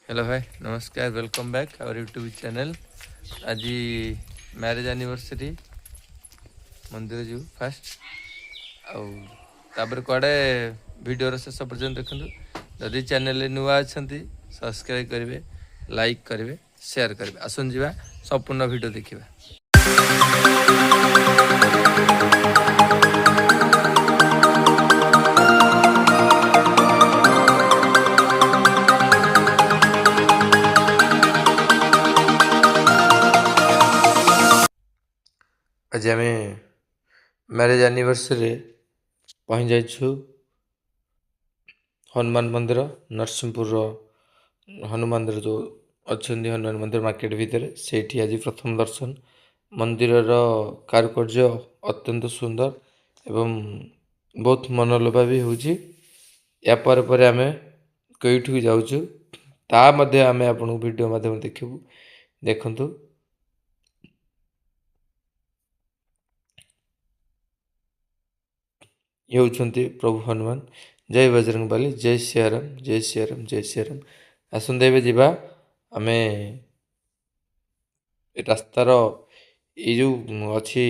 Hello ଭାଇ, ନମସ୍କାର। Welcome back our YouTube channel. ଆଜି ମ୍ୟାରେଜ୍ ଆନିଭର୍ସରୀ, ମନ୍ଦିର ଯିବୁ ଫାଷ୍ଟ, ଆଉ ତାପରେ କୁଆଡ଼େ ଭିଡ଼ିଓର ଶେଷ ପର୍ଯ୍ୟନ୍ତ ଦେଖନ୍ତୁ। ଯଦି ଚ୍ୟାନେଲରେ ନୂଆ ଅଛନ୍ତି, ସବସ୍କ୍ରାଇବ୍ କରିବେ, ଲାଇକ୍ କରିବେ, ସେୟାର କରିବେ। ଆସନ୍ତୁ ଯିବା, ସମ୍ପୂର୍ଣ୍ଣ ଭିଡ଼ିଓ ଦେଖିବା। ଆଜି ଆମେ ମ୍ୟାରେଜ୍ ଆନିଭର୍ସରୀରେ ପହଞ୍ଚି ଯାଇଛୁ ହନୁମାନ ମନ୍ଦିର, ନରସିଂହପୁରର ହନୁମାନ ମନ୍ଦିର ଯେଉଁ ଅଛନ୍ତି, ହନୁମାନ ମନ୍ଦିର ମାର୍କେଟ ଭିତରେ, ସେଇଠି ଆଜି ପ୍ରଥମ ଦର୍ଶନ। ମନ୍ଦିରର କାରୁକାର୍ଯ୍ୟ ଅତ୍ୟନ୍ତ ସୁନ୍ଦର ଏବଂ ବହୁତ ମନଲୋଭା ବି ହେଉଛି। ୟା ପରେ ପରେ ଆମେ କେଉଁଠିକୁ ଯାଉଛୁ, ତା ମଧ୍ୟ ଆମେ ଆପଣଙ୍କୁ ଭିଡ଼ିଓ ମାଧ୍ୟମରେ ଦେଖିବୁ। ଦେଖନ୍ତୁ, ଇଏ ହେଉଛନ୍ତି ପ୍ରଭୁ ହନୁମାନ। ଜୟ ବଜରଙ୍ଗବାଲି, ଜୟ ସିଆରାମ, ଜୟ ସିଆରାମ, ଜୟ ସିଆରାମ। ଆସନ୍ତୁ ଏବେ ଯିବା ଆମେ। ରାସ୍ତାର ଏଇ ଯେଉଁ ଅଛି,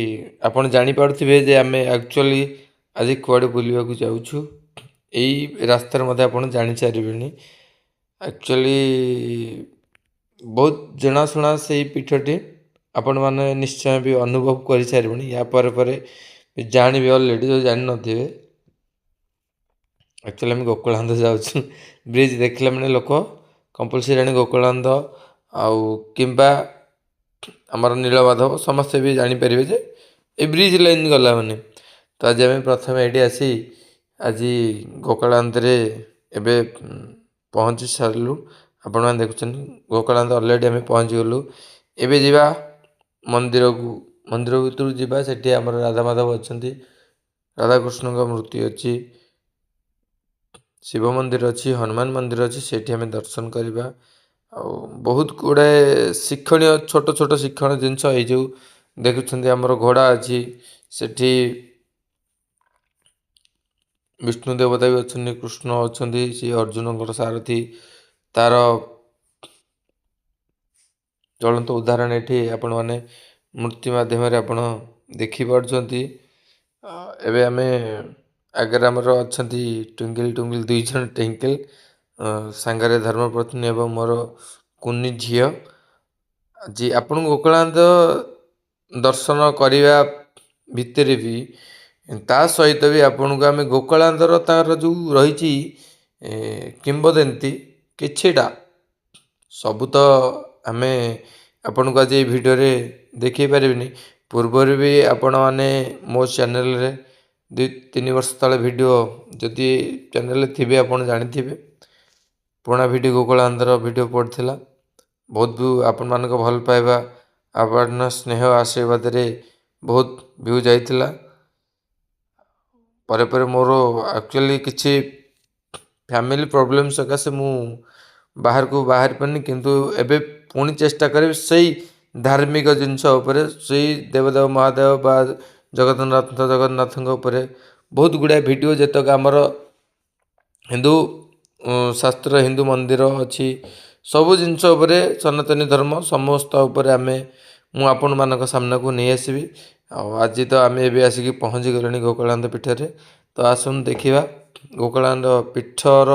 ଆପଣ ଜାଣିପାରୁଥିବେ ଯେ ଆମେ ଆକ୍ଚୁଆଲି ଆଜି କୁଆଡ଼େ ବୁଲିବାକୁ ଯାଉଛୁ। ଏଇ ରାସ୍ତାରେ ମଧ୍ୟ ଆପଣ ଜାଣିସାରିବେଣି। ଆକ୍ଚୁଆଲି ବହୁତ ଜଣାଶୁଣା ସେଇ ପୀଠଟି, ଆପଣମାନେ ନିଶ୍ଚୟ ବି ଅନୁଭବ କରିସାରିବେଣି। ୟା ପରେ ପରେ ଜାଣିବେ ଅଲରେଡ଼ି, ଯଦି ଜାଣିନଥିବେ। ଆକ୍ଚୁଆଲି ଆମେ ଗୋକୁଳାନନ୍ଦ ଯାଉଛୁ। ବ୍ରିଜ୍ ଦେଖିଲା ମାନେ ଲୋକ କମ୍ପଲସରି ଜାଣି ଗୋକୁଳାନନ୍ଦ ଆଉ କିମ୍ବା ଆମର ନୀଳମାଧବ, ସମସ୍ତେ ବି ଜାଣିପାରିବେ ଯେ ଏ ବ୍ରିଜ୍ ଲାଇନ୍ ଗଲା ମାନେ। ତ ଆଜି ଆମେ ପ୍ରଥମେ ଏଇଠି ଆସି ଆଜି ଗୋକୁଳାନନ୍ଦରେ ଏବେ ପହଞ୍ଚି ସାରିଲୁ। ଆପଣମାନେ ଦେଖୁଛନ୍ତି, ଗୋକୁଳାନନ୍ଦ ଅଲରେଡ଼ି ଆମେ ପହଞ୍ଚିଗଲୁ। ଏବେ ଯିବା ମନ୍ଦିରକୁ। ମନ୍ଦିର ଭିତରକୁ ଯିବା, ସେଠି ଆମର ରାଧାମାଧବ ଅଛନ୍ତି, ରାଧାକୃଷ୍ଣଙ୍କ ମୂର୍ତ୍ତି ଅଛି, ଶିବ ମନ୍ଦିର ଅଛି, ହନୁମାନ ମନ୍ଦିର ଅଛି। ସେଇଠି ଆମେ ଦର୍ଶନ କରିବା। ଆଉ ବହୁତ ଗୁଡ଼ାଏ ଶିକ୍ଷଣୀୟ, ଛୋଟ ଛୋଟ ଶିକ୍ଷଣୀୟ ଜିନିଷ। ଏଇ ଯେଉଁ ଦେଖୁଛନ୍ତି, ଆମର ଘୋଡ଼ା ଅଛି ସେଠି, ବିଷ୍ଣୁ ଦେବତା ବି ଅଛନ୍ତି, କୃଷ୍ଣ ଅଛନ୍ତି, ସେ ଅର୍ଜୁନଙ୍କର ସାରଥି, ତାର ଜ୍ୱଳନ୍ତ ଉଦାହରଣ ଏଠି ଆପଣମାନେ ମୂର୍ତ୍ତି ମାଧ୍ୟମରେ ଆପଣ ଦେଖିପାରୁଛନ୍ତି। ଏବେ ଆମେ ଆଗରେ ଆମର ଅଛନ୍ତି ଟୁଙ୍ଗିଲ ଟୁଙ୍ଗିଲ ଦୁଇ ଜଣ ଟିଙ୍କଲ, ସାଙ୍ଗରେ ଧର୍ମପତ୍ନୀ ଏବଂ ମୋର କୁନି ଝିଅ। ଆଜି ଆପଣଙ୍କୁ ଗୋକୁଳାନନ୍ଦ ଦର୍ଶନ କରିବା ଭିତରେ ବି, ତା ସହିତ ବି ଆପଣଙ୍କୁ ଆମେ ଗୋକୁଳାନନ୍ଦର ତାର ଯେଉଁ ରହିଛି କିମ୍ବଦନ୍ତୀ କିଛିଟା, ସବୁ ତ ଆମେ ଆପଣଙ୍କୁ ଆଜି ଏଇ ଭିଡ଼ିଓରେ ଦେଖାଇ ପାରିବିନି। ପୂର୍ବରୁ ବି ଆପଣମାନେ ମୋ ଚ୍ୟାନେଲରେ 2-3 ବର୍ଷ ତଳେ ଭିଡ଼ିଓ ଯଦି ଚ୍ୟାନେଲରେ ଥିବେ, ଆପଣ ଜାଣିଥିବେ, ପୁରୁଣା ଭିଡ଼ିଓ ଗୋକୁଳାନନ୍ଦର ଭିଡ଼ିଓ ପଡ଼ିଥିଲା। ବହୁତ ଆପଣମାନଙ୍କ ଭଲ ପାଇବା, ଆପଣଙ୍କ ସ୍ନେହ ଆଶୀର୍ବାଦରେ ବହୁତ ଭ୍ୟୁ ଯାଇଥିଲା। ପରେ ପରେ ମୋର ଆକ୍ଚୁଆଲି କିଛି ଫ୍ୟାମିଲି ପ୍ରୋବ୍ଲେମ୍ ସକାଶେ ମୁଁ ବାହାରକୁ ବାହାରି ପାରିନି, କିନ୍ତୁ ଏବେ ପୁଣି ଚେଷ୍ଟା କରିବି ସେଇ ଧାର୍ମିକ ଜିନିଷ ଉପରେ, ସେଇ ଦେବଦେବ ମହାଦେବ ବା ଜଗନ୍ନାଥ, ଜଗନ୍ନାଥଙ୍କ ଉପରେ ବହୁତ ଗୁଡ଼ାଏ ଭିଡ଼ିଓ, ଯେତକ ଆମର ହିନ୍ଦୁ ଶାସ୍ତ୍ର, ହିନ୍ଦୁ ମନ୍ଦିର ଅଛି, ସବୁ ଜିନିଷ ଉପରେ, ସନାତନୀ ଧର୍ମ ସମସ୍ତ ଉପରେ ଆମେ ମୁଁ ଆପଣମାନଙ୍କ ସାମ୍ନାକୁ ନେଇ ଆସିବି। ଆଉ ଆଜି ତ ଆମେ ଏବେ ଆସିକି ପହଞ୍ଚିଗଲେଣି ଗୋକୁଳାନନ୍ଦ ପୀଠରେ। ତ ଆସନ୍ତୁ ଦେଖିବା ଗୋକୁଳାନନ୍ଦ ପୀଠର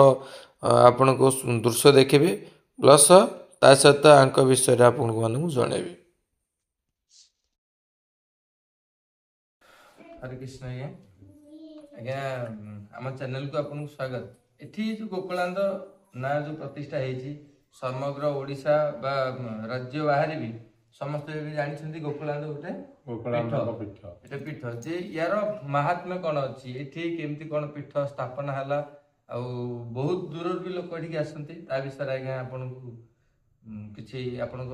ଆପଣଙ୍କୁ ଦୃଶ୍ୟ ଦେଖିବି, ପ୍ଲସ୍ ତା ସହିତ ୟାଙ୍କ ବିଷୟରେ ଆପଣଙ୍କୁ ମାନଙ୍କୁ ଜଣେଇବି। ହରେ କୃଷ୍ଣ ଆଜ୍ଞା। ଆଜ୍ଞା, ଆମ ଚ୍ୟାନେଲକୁ ଆପଣଙ୍କୁ ସ୍ୱାଗତ। ଏଠି ଯେଉଁ ଗୋକୁଳାନନ୍ଦ ନାଁ ଯେଉଁ ପ୍ରତିଷ୍ଠା ହେଇଛି, ସମଗ୍ର ଓଡ଼ିଶା ବା ରାଜ୍ୟ ବାହାରେ ବି ସମସ୍ତେ ଏବେ ଜାଣିଛନ୍ତି ଗୋକୁଳାନନ୍ଦ ଗୋଟେ ଗୋକୁଳାନନ୍ଦ ପୀଠ। ଏଟା ପୀଠ ଯେ ୟାର ମାହାତ୍ମ୍ୟ କ'ଣ ଅଛି, ଏଠି କେମିତି କ'ଣ ପୀଠ ସ୍ଥାପନା ହେଲା, ଆଉ ବହୁତ ଦୂରରୁ ବି ଲୋକ ଏଠିକି ଆସନ୍ତି, ତା ବିଷୟରେ ଆଜ୍ଞା ଆପଣଙ୍କୁ କିଛି ଆପଣଙ୍କ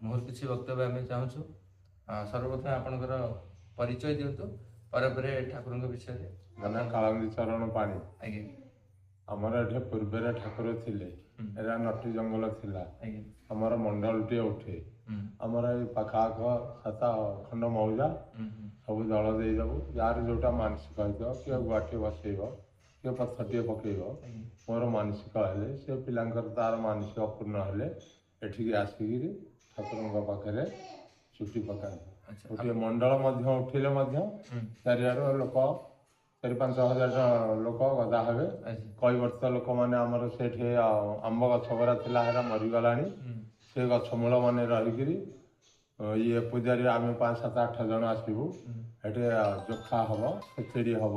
ମୁହଁରୁ କିଛି ବକ୍ତବ୍ୟ ଆମେ ଚାହୁଁଛୁ। ସର୍ବପ୍ରଥମେ ଆପଣଙ୍କର ପରିଚୟ ଦିଅନ୍ତୁ, ପରେ ପରେ ଠାକୁରଙ୍କ ବିଷୟରେ। ମାନେ କାଳନ୍ଦୀ ଚରଣ ପାଣି। ଆମର ଏଠି ପୂର୍ବରେ ଠାକୁର ଥିଲେ। ଏରା ନଟି ଜଙ୍ଗଲ ଥିଲା। ଆମର ମଣ୍ଡଳଟିଏ ଉଠେ। ଆମର ଏଇ ପାଖ ଆଖ ସାତ ଖଣ୍ଡ ମୌଜା ହୁଁ, ହୁଁ, ସବୁ ଦଳ ଦେଇଦେବୁ। ଯାହାର ଯୋଉଟା ମାନସିକ ହେଇଥିବ, କିଏ ଗୁଆଟିଏ ବସେଇବ, କିଏ ପଥରଟିଏ ପକେଇବ, ମୋର ମାନସିକ ହେଲେ, ସେ ପିଲାଙ୍କର ତାର ମାନସିକ ପୂର୍ଣ୍ଣ ହେଲେ ଏଠିକି ଆସିକିରି ଠାକୁରଙ୍କ ପାଖରେ ଚୁଟି ପକାନ୍ତି। ଗୋଟିଏ ମଣ୍ଡଳ ମଧ୍ୟ ଉଠିଲେ ମଧ୍ୟ ଚାରିଆଡ଼ୁ ଲୋକ 4-5 ହଜାର ଲୋକ ଗଦା ହେବେ। କୈବର୍ତ୍ତ ଲୋକମାନେ ଆମର ସେଠି ଆମ୍ବ ଗଛ ଗୁରା ଥିଲା, ହେରା ମରିଗଲାଣି। ସେ ଗଛ ମୂଳ ମାନେ ରହିକିରି ଇଏ ପୂଜାରୀ ଆମେ 5, 7, 8 ଜଣ ଆସିବୁ। ଏଠି ଜୋଖା ହବ, ଖେଚେଡ଼ି ହବ,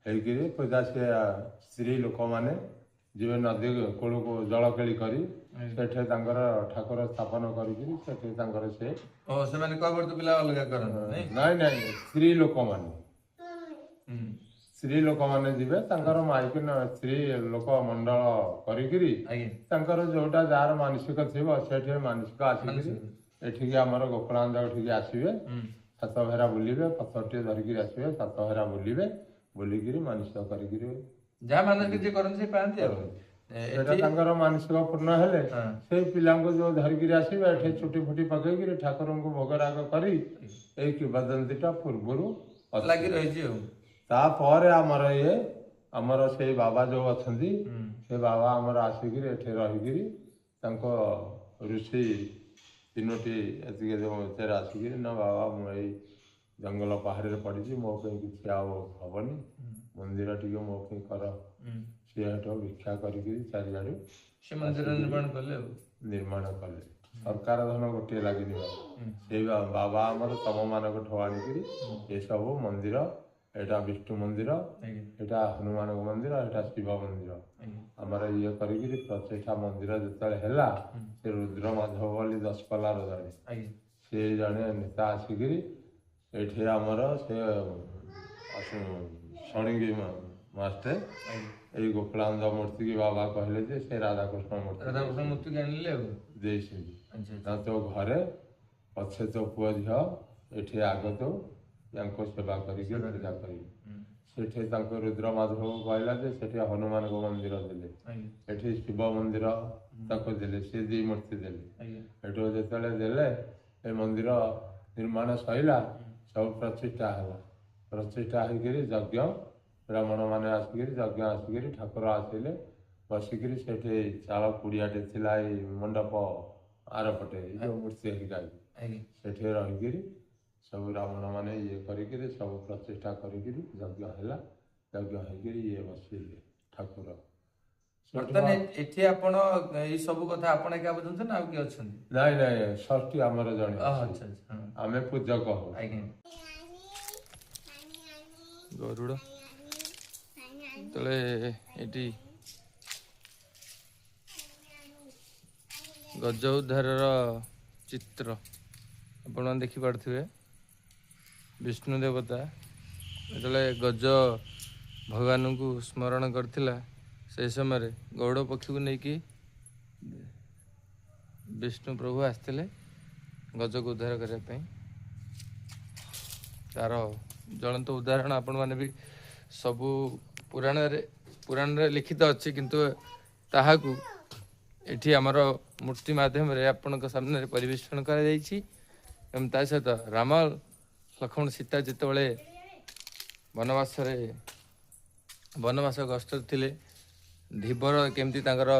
ହେଇକିରି ପୂଜା। ସେ ସ୍ତ୍ରୀ ଲୋକମାନେ ଯିବେ ନଦୀ କୂଳକୁ ଜଳକେଳି କରି, ସେଠି ତାଙ୍କର ଠାକୁର ସ୍ଥାପନ କରିକିରି ସେଠି ତାଙ୍କର ସେ ସେମାନେ କୈବର୍ତ୍ତ ପିଲା ଅଲଗା କରନ୍ତି? ନାଇଁ ନାଇଁ, ସ୍ତ୍ରୀ ଲୋକମାନେ, ସ୍ତ୍ରୀ ଲୋକମାନେ ଯିବେ ତାଙ୍କର ମାଇକି ସ୍ତ୍ରୀ ଲୋକ ମଣ୍ଡଳ କରିକିରି ତାଙ୍କର ଯୋଉଟା ଯାହାର ମାନସିକ ଥିବ ସେଠି ମାନସିକ ଆସିକିରି ଏଠିକି ଆମର ଗୋକୁଳାନନ୍ଦ ଏଠିକି ଆସିବେ, ସାତ ଭେରା ବୁଲିବେ, ପଥରଟିଏ ଧରିକିରି ଆସିବେ, ସାତ ଭେରା ବୁଲିବେ, ବୁଲିକିରି ମାନସିକ କରିକିରି ଯାହା ମାନସିକ ଯିଏ କରନ୍ତି ସେ ପାଆନ୍ତି। ଆଉ ସେଟା ତାଙ୍କର ମାନସିକ ପୂର୍ଣ୍ଣ ହେଲେ ସେଇ ପିଲାଙ୍କୁ ଯୋଉ ଧରିକିରି ଆସିବେ, ଏଠି ଚୁଟି ଫୁଟି ପକେଇକିରି ଠାକୁରଙ୍କୁ ଭୋଗରାଗ କରି ଏଇ କିମ୍ବଦନ୍ତୀଟା ପୂର୍ବରୁ ଲାଗି ରହିଛି। ଆଉ ତାପରେ ଆମର ଇଏ ଆମର ସେଇ ବାବା ଯୋଉ ଅଛନ୍ତି, ସେ ବାବା ଆମର ଆସିକିରି ଏଠି ରହିକିରି ତାଙ୍କ ଋଷି ତିନୋଟି ଏତିକି ଭିତରେ ଆସିକିରି, ନା ବାବା ମୁଁ ଏଇ ଜଙ୍ଗଲ ପାହାଡ଼ରେ ପଡ଼ିଛି, ମୋ ପାଇଁ କିଛି ଆଉ ହବନି, ମନ୍ଦିର ଟିକେ ମୋ ପାଇଁ କର। ସିଏ ହେଠୁ ଭିକ୍ଷା କରିକିରି ଚାରିଆଡ଼ୁ ସେ ମନ୍ଦିର ନିର୍ମାଣ କଲେ। ଆଉ ନିର୍ମାଣ କଲେ, ସରକାର ଧନ ଗୋଟିଏ ଲାଗିନି। ସେଇ ବାବା ଆମର ତମ ମାନଙ୍କଠୁ ଆଣିକିରି ଏସବୁ ମନ୍ଦିର, ଏଇଟା ବିଷ୍ଣୁ ମନ୍ଦିର, ଏଇଟା ହନୁମାନଙ୍କ ମନ୍ଦିର, ଏଇଟା ଶିବ ମନ୍ଦିର ଆମର ଇଏ କରିକିରି ପ୍ରତିଷ୍ଠା। ମନ୍ଦିର ଯେତେବେଳେ ହେଲା, ସେ ରୁଦ୍ର ମାଧବ ବୋଲି ଦଶପଲ୍ଲାର ଜଣେ, ସେ ଜଣେ ନେତା ଆସିକିରି ଏଇଠି ଆମର ସେ ସଣିଙ୍ଗି ମାଷ୍ଟେ ଏଇ ଗୋକୁଳାନନ୍ଦ ମୂର୍ତ୍ତି ବାବା କହିଲେ ଯେ ସେ ରାଧାକୃଷ୍ଣ ମୂର୍ତ୍ତି, ରାଧାକୃଷ୍ଣ ମୂର୍ତ୍ତି ଆଣିଲେ ଆଉ ଦେଇଛନ୍ତି ନା ତୋ ଘରେ ପଛେ ତୋ ପୁଅ ଝିଅ ଏଠି ଆଗ ତୁ ୟାଙ୍କୁ ସେବା କରିକି ପୂଜା କରିବି। ସେଠି ତାଙ୍କୁ ରୁଦ୍ର ମାଧବ କହିଲା ଯେ ସେଠି ହନୁମାନଙ୍କ ମନ୍ଦିର ଦେଲେ, ଏଠି ଶିବ ମନ୍ଦିର ତାକୁ ଦେଲେ, ସେ ଦି ମୂର୍ତ୍ତି ଦେଲେ। ଏଠୁ ଯେତେବେଳେ ଦେଲେ, ଏ ମନ୍ଦିର ନିର୍ମାଣ ସରିଲା, ସବୁ ପ୍ରତିଷ୍ଠା ହେଲା। ପ୍ରତିଷ୍ଠା ହେଇକିରି ଯଜ୍ଞ ବ୍ରାହ୍ମଣ ମାନେ ଆସିକିରି ଯଜ୍ଞ ଆସିକିରି ଠାକୁର ଆସିଲେ ବସିକିରି। ସେଠି ଚାଳ କୁଡ଼ିଆଟେ ଥିଲା ଏଇ ମଣ୍ଡପ ଆରପଟେ, ଏଇ ଯୋଉ ମୂର୍ତ୍ତି ହେରିକା, ସେଠି ରହିକିରି ସବୁ ବ୍ରାହ୍ମଣ ମାନେ ଇଏ କରିକିରି ସବୁ ପ୍ରତିଷ୍ଠା କରିକିରି ଯଜ୍ଞ ହେଲା। ଯଜ୍ଞ ହେଇକିରି ଇଏ ବସିଲେ ଠାକୁର। ବର୍ତ୍ତମାନ ଏଠି ଆପଣ ଏଇ ସବୁ କଥା ଆପଣ ଏକା ବୁଝୁଛନ୍ତି ନା ଆଉ କିଏ ଅଛନ୍ତି? ନାଇଁ ନାଇଁ, ଷଷ୍ଠୀ ଆମର ଜଣେ, ଆମେ ପୂଜକ ହଉ। ଆଜ୍ଞା। ଗରୁଡ଼ ଯେତେବେଳେ ଏଠି ଗଜ ଉଦ୍ଧାରର ଚିତ୍ର ଆପଣମାନେ ଦେଖିପାରୁଥିବେ। ବିଷ୍ଣୁ ଦେବତା ଯେତେବେଳେ ଗଜ ଭଗବାନଙ୍କୁ ସ୍ମରଣ କରିଥିଲା, ସେହି ସମୟରେ ଗରୁଡ଼ ପକ୍ଷୀକୁ ନେଇକି ବିଷ୍ଣୁ ପ୍ରଭୁ ଆସିଥିଲେ ଗଜକୁ ଉଦ୍ଧାର କରିବା ପାଇଁ। ତାର ଜ୍ୱଳନ୍ତ ଉଦାହରଣ ଆପଣମାନେ ବି ସବୁ ପୁରାଣରେ ଲିଖିତ ଅଛି, କିନ୍ତୁ ତାହାକୁ ଏଠି ଆମର ମୂର୍ତ୍ତି ମାଧ୍ୟମରେ ଆପଣଙ୍କ ସାମ୍ନାରେ ପରିବେଷଣ କରାଯାଇଛି। ଏବଂ ତା ସହିତ ରାମ ଲକ୍ଷ୍ମଣ ସୀତା ଯେତେବେଳେ ବନବାସ ଗସ୍ତରେ ଥିଲେ, ଧୀବର କେମିତି ତାଙ୍କର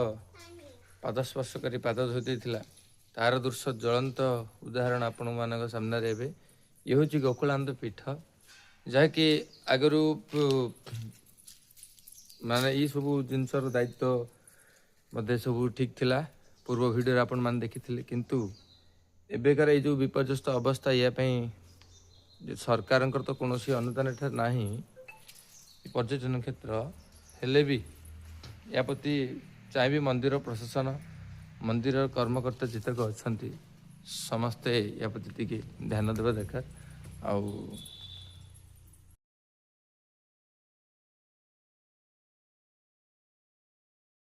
ପାଦ ସ୍ପର୍ଶ କରି ପାଦ ଧୋଇ ଦେଇଥିଲା, ତାର ଦୃଶ୍ୟ ଜ୍ୱଳନ୍ତ ଉଦାହରଣ ଆପଣମାନଙ୍କ ସାମ୍ନାରେ ଏବେ। ଇଏ ହେଉଛି ଗୋକୁଳାନନ୍ଦ ପୀଠ, ଯାହାକି ଆଗରୁ ମାନେ ଏଇସବୁ ଜିନିଷର ଦାୟିତ୍ୱ ମଧ୍ୟ ସବୁ ଠିକ୍ ଥିଲା, ପୂର୍ବ ଭିଡ଼ିଓରେ ଆପଣମାନେ ଦେଖିଥିଲେ। କିନ୍ତୁ ଏବେକାର ଏଇ ଯେଉଁ ବିପର୍ଯ୍ୟସ୍ତ ଅବସ୍ଥା, ୟା ପାଇଁ ସରକାରଙ୍କର ତ କୌଣସି ଅନୁଦାନ ଏଠାରେ ନାହିଁ। ପର୍ଯ୍ୟଟନ କ୍ଷେତ୍ର ହେଲେ ବି ୟା ପ୍ରତି ଚାହିଁବି ମନ୍ଦିର ପ୍ରଶାସନ, ମନ୍ଦିରର କର୍ମକର୍ତ୍ତା ଯେତେକ ଅଛନ୍ତି ସମସ୍ତେ ୟା ପ୍ରତି ଟିକେ ଧ୍ୟାନ ଦେବା ଦରକାର। ଆଉ